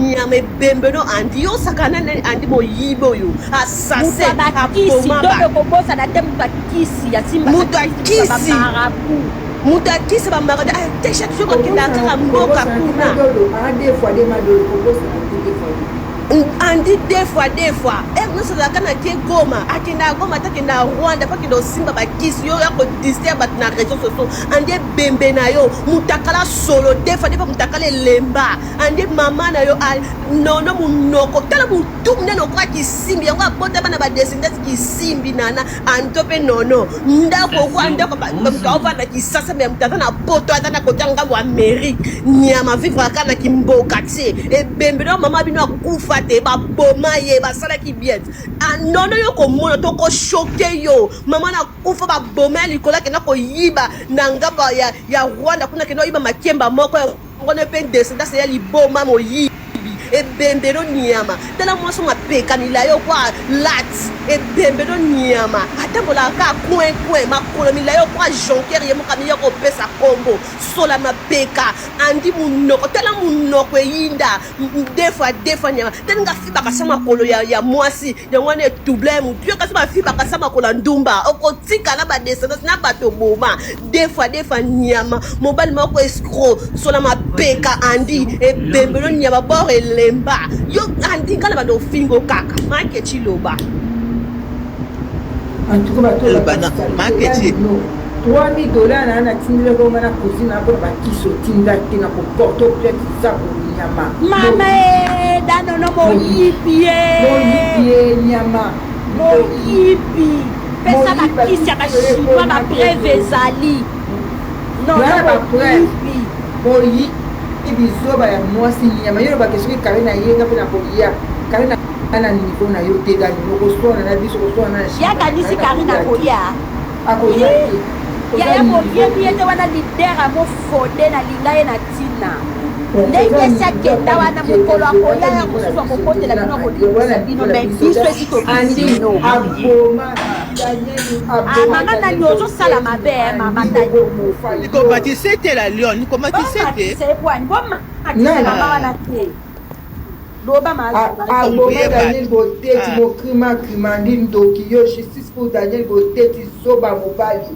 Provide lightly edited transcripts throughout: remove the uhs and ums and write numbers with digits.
Nyama ebembe no Andi, yo osakana na nani Andi moyibi oyo assassin aboma ba. Kobosana te moto akisi ya moto akisi moto akisi ba marabu ah, te chaque jour akendaka kaka mboka kuna. Andi deux fois deux fois heure nyonso azalaka na ke Goma, akendaka Goma te, akendaka Rwanda mpo akenda kosimba bakisi yo ya kodistraire bato na réseau sociaux. Andi ebembe na yo mutakala solo deux fois deux fois mutakala elemba. Andi mama na yo nono munoko tala mutu munene okoka kisimbi yango abota bana ba descendance kisimbi nana anto mpe nono ndako okwa ndako moto aovanda kisasa me moto aza na poto aza na kota ngambo Amerique nyama vivre aka na kimboka tie ebembe na mama bino akufa te baboma ye basalaki bien nono yo komona tokoshoke yo mama na kufa baboma ya likolo akenda koyiba na ngambo ya Rwanda kuna akenda koyiba makemba moko wana mpe descendance ya liboma moyibi ebembelo nyama tala mwasi mapeka milayi okwa lati ebembelo nyama atambolaka kaka coin coin makolo milayi okwa jonker ye moko amiya kopesa kombo sola mapeka andi munoko tala munoko eyinda deux fois deux fois nyama tala nga fibaka sa makolo ya mwasi yango wana etouble motu yo kasi bafibaka sa makolo ya ndumba okotika na badescendance na bato boma deux fois deux fois nyama mobali moko escro sola mapeka andi ebembelo nyama bor elemba yo andi nga na bando ofingo kaka make chiloba. En tout cas bato Makechi. 3000 $ na natindelaki ngo na cousine na mpona bakisi otinda te na koporte plainte za konyama. Mama e danono moyibi ye. Moyibi ye nyama. Moyibi pesa bakisi ya bachinois, bapreuve ezali. Wana bapreuve moyibi zoba ya mwasi nyama yo olobaka soki kare na ye nga mpe na koya kare na niveau na yo te dani okoswana na biso koswana na Yakanisi kari na koya. Akoya te. Yaya boyebi ye te wana leader amofode nalinga ye na ntina ndenge esi akenda wana mokolo akoya ya mosusu akokotela bino akolibisa bino me biso esi tobisino. Aboma. Mama nani ozosala mabe mama tani. Nikomatise te la lion, nikomatise te. Bomatise bomatise mama wana te loba. Aboma Daniel Boteti mokrima krimandi ndoki yo justice pour Daniel Boteti zoba mobali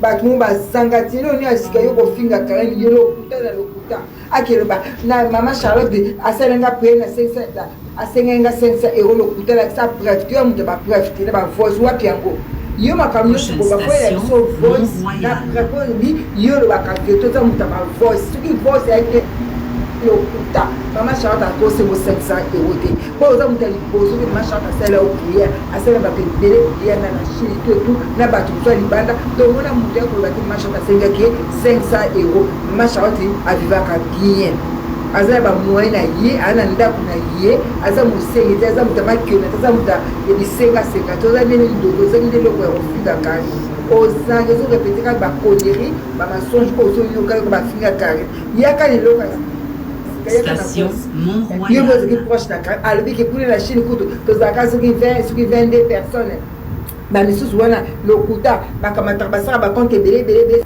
bato mo bazanga ti eloko nini ya sika yo kofinga Karine yo lokuta na lokuta akeloba na mama Charlotte asalenga priere na 500 asengai nga 500 € lokuta lakisa preuve te yo moto bapreuve te na bavoice wapi yango yo makambo nyonso bakoyela biso voice na preuve yo olobaka te toza moto ya bavoice soki voice ya te lokuta mama Charlotte akosengo 500 € te mpo oza moto ya liboso te. Mama Charlotte asala yo priere asala bato ebele priere na Chine to etu na bato mosu ya libanda tomona moto ya koloba te. Mama Charlotte asengaki ye 500 €. Mama Charlotte avivaka bien aza na bamoyen na ye aza na ndako na ye aza mosengi te aza moto ya makena te aza moto ya bisengasenga te oza ndenge ndoto ozangi nde eloko ya kofinga kari ozangi ozorépéter kaka baconnerie bamensonge oyo ozoyoka yoka bafinga kari yaka leloko yo ozalaki proche na kari alobi ke kuna na Chine kutu tozalaka soki 20 soki 22 personnes bamisusu wana lokuta bakamataka basala bacompte ebele ebele ebele.